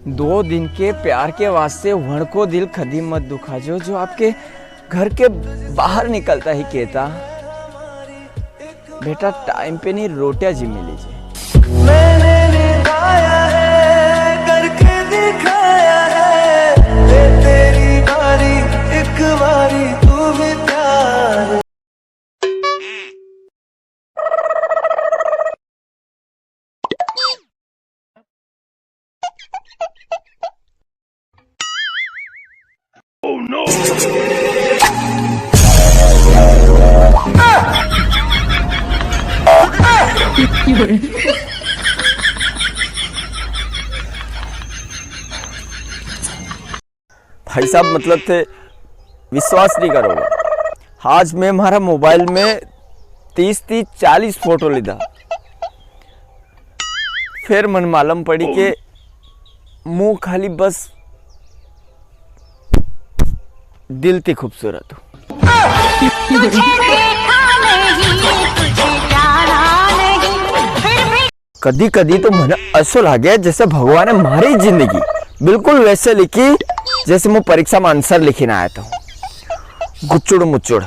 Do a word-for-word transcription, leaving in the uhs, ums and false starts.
दो दिन के प्यार के वास्ते वण को दिल कदी मत दुखाजो, जो आपके घर के बाहर निकलता ही कहता, "बेटा, टाइम पे नी रोटियां जिम्मी लीजे।" मैंने निभाया है, करके दिखाया है, ले तेरी बारी, एक बारी तू भी प्यार। भाई साहब, मतलब थे विश्वास नहीं करोगा, आज मैं म्हारा मोबाइल में तीस, तीस, चालीस फोटो लीधा, फिर मन मालूम पड़ी के मुंह खाली बस दिल ती खूबसूरत हूँ। कदी कदी तो मने असो लागे जैसे भगवान ने म्हारी जिंदगी बिल्कुल वैसे लिखी जैसे मैं परीक्षा में आंसर लिखी ना आया था। गुचुड़ मुचुड़।